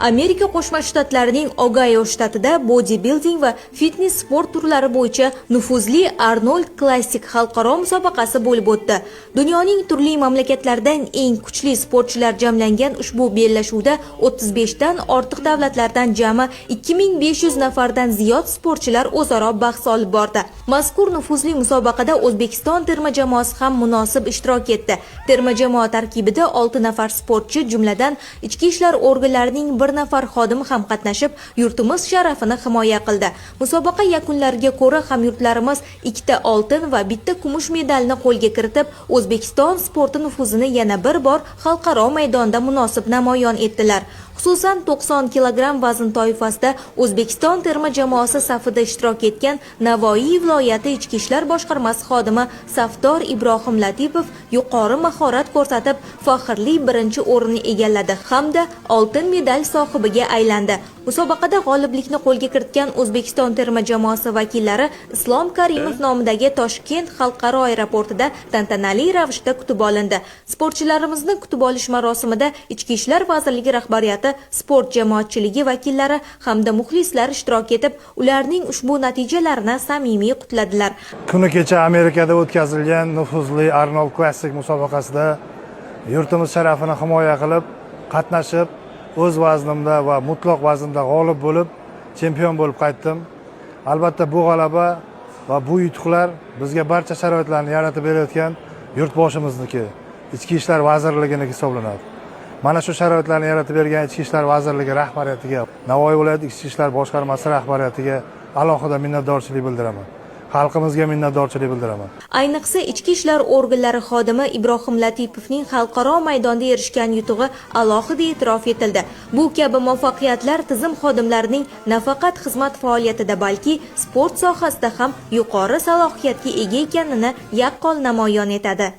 Amerika Qo'shma Shtatlarining Ogayo shtatida bodybuilding va fitness sport turlari bo'yicha nufuzli Arnold Classic xalqaro musobaqasi bo'lib o'tdi. Dunyoning turli mamlakatlaridan eng kuchli sportchilar jamlangan ushbu bellashuvda 35 dan ortiq davlatlardan jami 2500 nafardan ziyod sportchilar o'zaro bahs olib bordi. Mazkur nufuzli musobaqada O'zbekiston terma jamoasi ham munosib ishtirok etdi. Terma jamoa tarkibida 6 nafar sportchi, jumladan ichki ishlar organlarining bir nafar xodimi ham qatnashib, yurtimiz sharafini himoya qildi. Musobaqa yakunlariga ko'ra hamyurtlarimiz ikkita oltin va bitta kumush medalni qo'lga kiritib, O'zbekiston sporti nufuzini yana bir bor xalqaro maydonda munosib namoyon etdilar. Xususan, 90 kilogramm vazn toifasida O'zbekiston terma jamoasi safida ishtirok etgan Navoiy viloyati ichki ishlar boshqarmasi xodimi Safdor Ibrohim Latipov yuqori mahorat ko'rsatib, faxrli birinchi o'rinni egalladi hamda oltin medal sohibiga aylandi. Musobaqada g'oliblikni qo'lga kiritgan O'zbekiston terma jamoasi vakillari Islom Karimov nomidagi Toshkent xalqaro aeroportida tantanali ravishda kutib olindi. Sportchilarimizni kutib olish marosimida Ichki ishlar vazirligi rahbariyati, sport jamoatchiligi vakillari hamda muxlislar ishtirok etib, ularning ushbu natijalarini samimiy qutladilar. Kuni kecha Amerikada o'tkazilgan nufuzli Arnold Classic musobaqasida yurtimiz sharafini himoya qilib, qatnashib, o'z vaznimda va mutloq vaznda g'olib bo'lib, chempion bo'lib qaytdim. Albatta, bu g'alaba va bu yutuqlar bizga barcha sharoitlarni yaratib berayotgan yurtboshimizniki, Ichki ishlar vazirliginiki hisoblanadi. Mana shu sharoitlarni yaratib bergan Ichki ishlar vazirligi rahbariyatiga, Navoiy viloyati ichki ishlar boshqarmasi rahbariyatiga alohida minnatdorchilik bildiraman. Xalqimizga minnatdorchilik bildiraman. Ayniqsa, ichki ishlar organlari xodimi Ibrohim Latipovning xalqaro maydonda erishgan yutug'i alohida e'tirof etildi. Bu kabi muvaffaqiyatlar tizim xodimlarining nafaqat xizmat faoliyatida, balki sport sohasida ham yuqori salohiyatga ega ekanini yaqqol namoyon etadi.